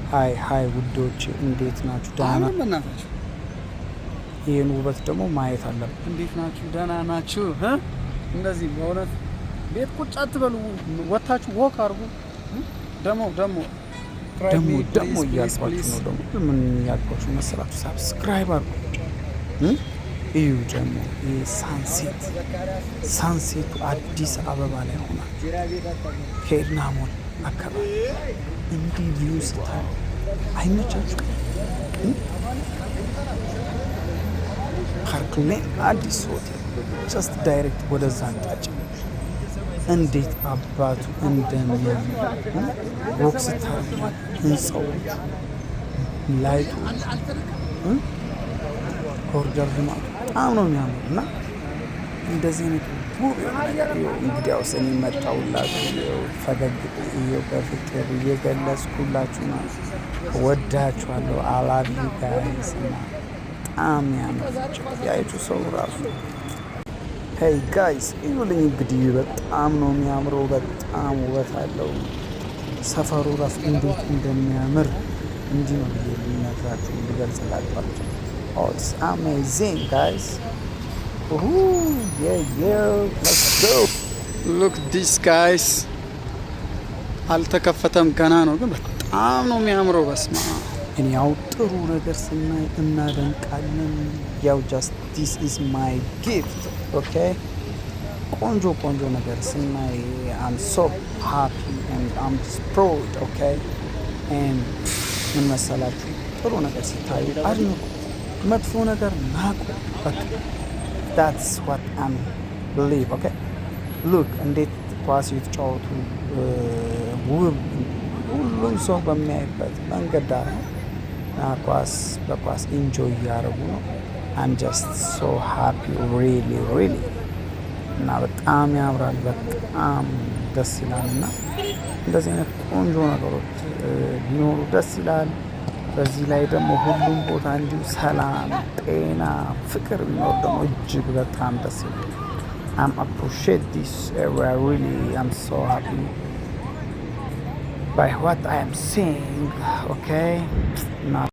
Hi hi ውዶች፣ እንዴት ናችሁ? ደህና አሁንም በእናታችሁ ይህን ውበት ደግሞ ማየት አለብን። እንዴት ናችሁ? ደህና ናችሁ? እ? እንደዚህ በእውነት ቤት ቁጭ አትበሉ፣ ወታችሁ walk አድርጉ። ደግሞ ደግሞ ደግሞ ደግሞ እያልኳችሁ ነው። ደግሞ ምን እያልኳችሁ መሰላችሁ? Subscribe አድርጉ። እዩ ደግሞ ይህ sunset ኡ አዲስ አበባ ላይ ሆናችሁ ከኤድና ሞል አካባቢ እንዲህ view ስታዩ አይመቻችሁ? ፓርክ ሌን አዲስ ሆቴል just direct ወደዛ አቅጣጫ እንዴት አባቱ እንደሚያምር walk ስታደርጉ ህንፃዎቹ፣ light ኦቹ፣ ኮሪደር ልማቱ በጣም ነው የሚያምሩ። እና እንደዚህ አይነት ውብ የሆነ ነገር ይኸው እንግዲያውስ እኔ መጣሁላችሁ። ይኸው ፈገግ ይኸው በፍቅር እየገለጽኩላችሁ ነው። ወዳችኋለሁ። I love you guys። እና በጣም ያምር ያይቹ ሰው ራሱ። Hey guys፣ እዩልኝ እንግዲህ በጣም ነው የሚያምረው። በጣም ውበት አለው። ሰፈሩ ራሱ እንዴት እንደሚያምር እንዲህ ነው ብዬ ልነግራችሁ ልገልጽላችሁ አልችልም። Oh, it's amazing, guys. Yeah, let's go. Look this, guys፣ አልተከፈተም ገና ነው፣ ግን በጣም ነው የሚያምረው። በስማ እኔ ያው ጥሩ ነገር ስናይ እናደንቃለን። ያው just this is my gift, okay። ቆንጆ ቆንጆ ነገር ስናይ I'm so happy and I'm proud, okay። And ምን መሰላችሁ፣ ጥሩ ነገር ሲታዩ አድንቁ፣ መጥፎ ነገር ናቁ። በቃ that's what I'm believe, okay። Look እንዴት ኳስ የተጫወቱ ውብ ሁሉም ሰው በሚያይበት መንገድ ዳር ነው እና ኳስ በኳስ enjoy እያደረጉ ነው። I'm just so happy, really, really። እና በጣም ያምራል፣ በጣም ደስ ይላል። እና እንደዚህ አይነት ቆንጆ ነገሮች ቢኖሩ ደስ ይላል። በዚህ ላይ ደግሞ ሁሉም ቦታ እንዲሁ ሰላም፣ ጤና፣ ፍቅር ቢኖር ደግሞ እጅግ በጣም ደስ ይላል። I'm appreciate this area, really. I'm so happy by what I am seeing, okay። እና